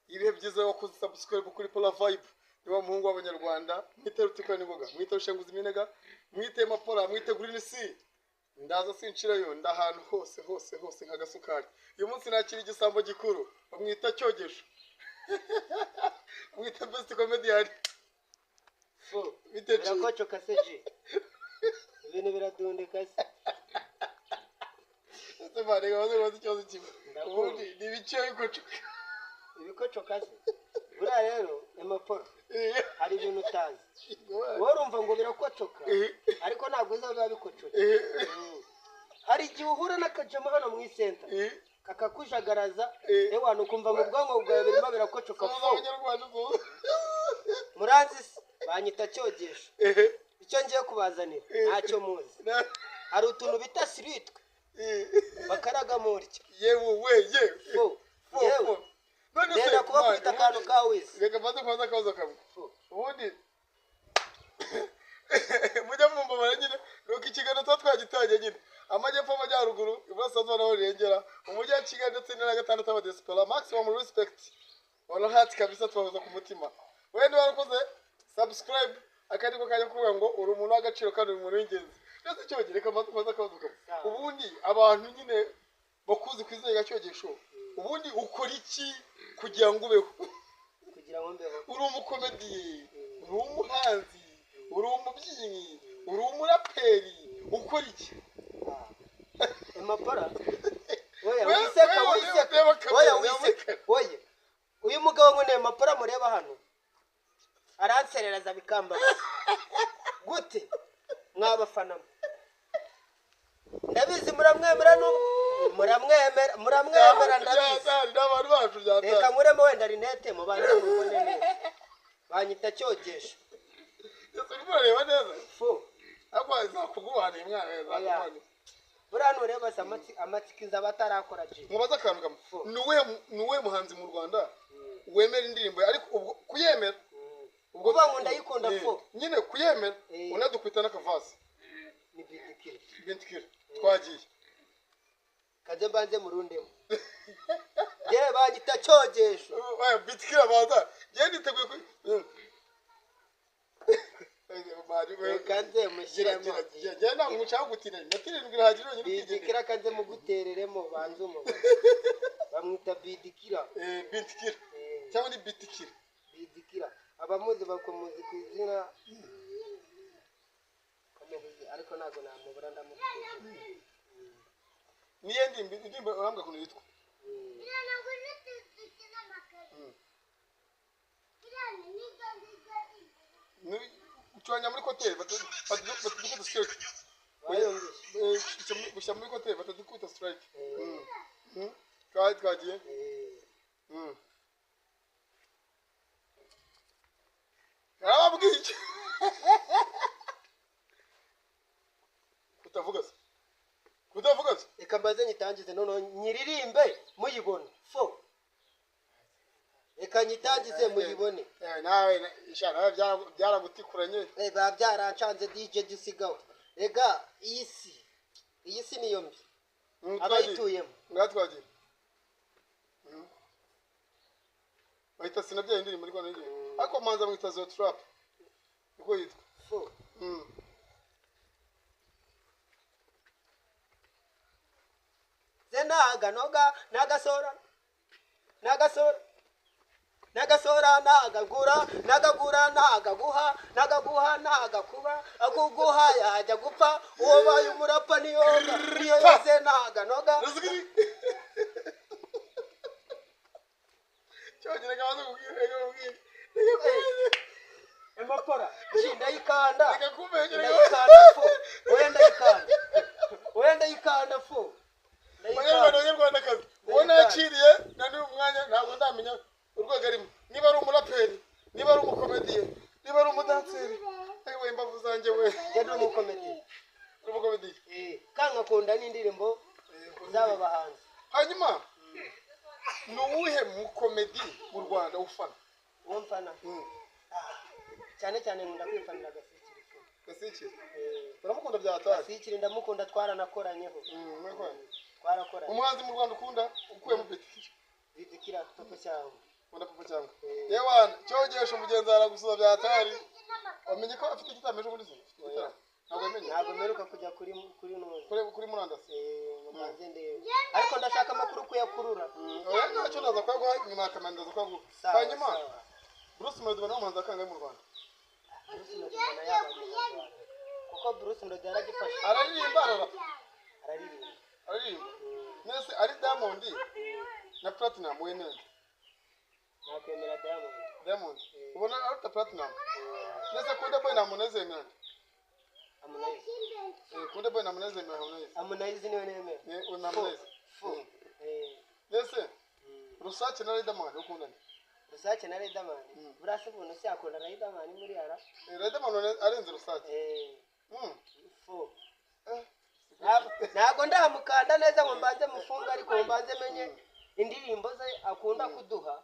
Ibihe byiza wakoze subscribe kuri Pola Vibe. Niba muhungu w'abanyarwanda, mwite rutikwa n'ingoga, mwite rushenguza iminega, mwite mapora, mwite Green C. Ndaza sinshirayo, ndahantu hose hose hose nka gasukari. Uyu munsi nakira igisambo gikuru, bamwita Cyogesho. Mwita best comedian. Bite birakocoka se ji, ibintu biradundika se. Ese mane gabaze ngo ikibazo kimwe. Ubundi ni ibice bikocoka. Ibikocoka se. Buriya rero Emaporo hari ibintu utazi. Wowe urumva ngo birakocoka ariko ntabwo uzaba bikocoka. Hari igihe uhura n'akajama hano mu isenta kakakujagaraza, ewana ukumva mu bwonko bwawe birimo birakocoka. Muranzi se banyita Cyogesho. Icyo ngiye kubazanira ntacyo muzi. Hari utuntu bita siritwe bakaraga murya. Yewe we yewe. Yewe. Nenda kubakubita akantu ka wese. Reka mbanze kubaza akabazo kamwe. Ubundi mujya mumbabara nyine nuko ikiganiro tuba twagitangiye nyine. Amajyepfo, amajyaruguru, iburasirazuba naho rirengera, umujyi wa Kigali ndetse n'intara ya gatandatu y'abadiyasipora, maximum respect. All heart kabisa, tubahoza ku mutima. Wewe niba warakoze subscribe akandi ko kajya kuvuga ngo uri umuntu w'agaciro kandi uri umuntu w'ingenzi. Ndetse Cyogesho, reka mbanze kubaza akabazo kamwe. Ubundi abantu nyine bakuzi ku izina rya Cyogesho, ubundi ukora iki kugira ngo ubeho? Kugira ngo mbeho. Uri umukomediye, uri umuhanzi, uri umubyinnyi, uri umuraperi, ukora iki? Emapora oya wiseka wiseka oya wiseka oya. Uyu mugabo ngo ni Emapora mureba hano aransereraza bikambabaza gute mwabafana? Ndabizi muramwemera muramwemera muramwemera ndabizi. Reka nkuremo wenda rinete mubanze mubone neza. Banyita Cyogesho. Ureba neza ariko zakuguhaniye mwana zakuguhaniye. Buriya nureba se amatsikiza batarakora ji. Mubaze akantu kamwe. Ni uwuhe muhanzi mu Rwanda wemera indirimbo ye ariko ubwo kuyemera ubwo ngo ndayikunda fo nyine kuyemera unadukwita n'akavasi ni Bitikira. Bitikira twagiye kaze mbanze murundemo. Yewe banyita Cyogesho. Oya Bitikira baza ngiye niteguye ku kanze mushyiremo. Njye ntabwo nshaka gutinda, ndatirindwi irahagije yonyine. Bidikira kanze mugutereremo banze umugabo. Bamwita Bidikira. Bitikira cyangwa ni Bitikira. Bidikira abamuzi bakomuzi ku izina komuzi ariko ntabwo namubura ndamukunda. Niyo ndirimbo urambwa ukuntu yitwa. Ucuranga muri koteri batadukubita strike. Gushyira muri koteri batadukubita strike. Twagiye. Narababwiye iki? Kutavuga se? Kutavuga se? Reka mbanze nyitangize noneho nyiririmbe muyibone. Fo. Reka nyitangize muyibone. Nawe ishana byaragutikuranye. Biba byarancanze DJ gisigaho. Rega iyi si niyo mbi. Abayituyemo. Ngatwagiye. Bahita sinabyaye indirimbo ariko n'igihe. Ariko manza mwita Zo Trap. Uko yitwa. Fo. Zenaga noga nagasora. Nagasora. Nagasora nagagura nagagura nagaguha nagaguha nagakuba akuguha yajya gupfa uwo baye umurapa niyoga niyo yose naganoga. Cyogira kabazo kubwira. Emapora ndayikanda. Ndayikanda fo. Oya ndayikanda. Oya ndayikanda fo. Abanyarwanda abanyarwandakazi uwo nakiriye na n'uyu mwanya ntabwo ndamenya urwego arimo. Niba ari umuraperi, niba ari umukomediye, niba ari umudanseri, ayiwe imbavu zanjye we. Njye ndi umukomediye. Uri umukomediye. Kandi nkakunda n'indirimbo z'aba bahanzi. Hanyuma ni uwuhe mukomedi mu Rwanda ufana? Uwo mfana cyane cyane nkunda kwifanira Gasikiri. Gasikiri uramukunda byatari? Gasikiri ndamukunda, twaranakoranyeho. Twarakoranye. Umuhanzi mu Rwanda ukunda ukuye mu Bitikira? Bitikira toto cyawe. Ubona Papa Cyangwe yewana cyogesha umugenzi aragusuza bya hatari. Wamenye ko afite igitaramo ejo bundi se? Afite igitaramo, ntabwo wamenye? Ntabwo mperuka kujya kuri nuzi. Kuri murandasi. Ngo mbanze ndebe, ariko ndashaka amakuru kuyakurura. Oya, ntacyo, ndaza kuyaguha nyuma ya kamera, ndaza kuyaguha. Sawa, Hanyuma sawa. Bruce Melody ni umuhanzi wa kangahe mu Rwanda? Bruce Melody mbona yaba umuhanzi wa mbere, kuko Bruce Melody yaragifashe. Araririmba, ararapa? Araririmba. Araririmba. Nese ari Diamond na Platinum, wemera nde? Nakwemera Diamond. Diamond ubona aruta Platinum? Nese Konde Boy na Harmonize, wemera nde? Harmonize. Konde Boy na Harmonize, wemera Harmonize? Harmonize niwe nemera. Wemera Harmonize. Fu. Nese Rusake na Riderman, ukunda nde? Rusake na Riderman? Buriya se umuntu se yakunda Riderman muri ara? Riderman arenze Rusake. Fu. Ntabwo ndamukanda neza ngo mbanze mufunge, ariko ngo mbanze menye indirimbo ze akunda kuduha.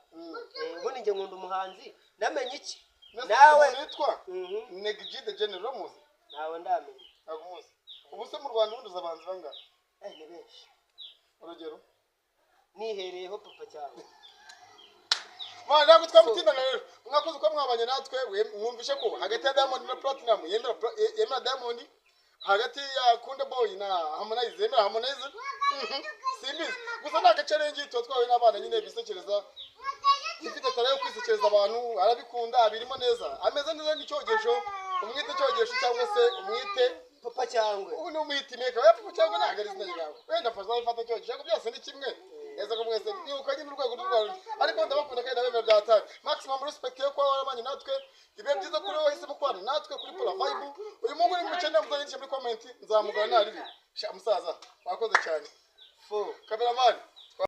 Ubundi njye nkunda umuhanzi namenye iki Nese nawe. Umuntu witwa Neg G the General, uramuzi? Ntawe ndamenya. Ntabwo umuzi. Ubu se mu Rwanda ubundi uzi abahanzi bangahe? Ni benshi. Urugero? Nihereyeho Papa Cyangwe. Mwana, ntabwo twamutindana rero. Mwakoze uko mwabanye natwe, mwumvishe ko hagati ya Diamond na Platinum yemera yemera Diamond, hagati ya Kunde Boy na Harmonize yemera Harmonize. Simbizi. Gusa nta gace tuba twahuye n'abana nyine bisekereza. Ifite talent yo kwisekereza abantu, arabikunda, abirimo neza. Ameze neza n'icyogesho, umwite cyogesho cyangwa se umwite Papa Cyangwe. Ubu ni umuhiti meka. Oya, Papa Cyangwe ntabwo ari izina ryawe. Wenda fasha ifata cyogesho, ariko byose ni kimwe. Neza ko mwese ni uko nyine urwego rw'u. Ariko ndabakunda kandi ndabemera bya hatari. Maximum respect yo kuba warabanye natwe. Ibihe byiza kuri wowe wahisemo kubana natwe kuri Pola Vibe. Uyu mungu ni mukene, muzanyandikishe muri comment, nzamugana naribi. Sha musaza, wakoze cyane. Fu. Cameraman.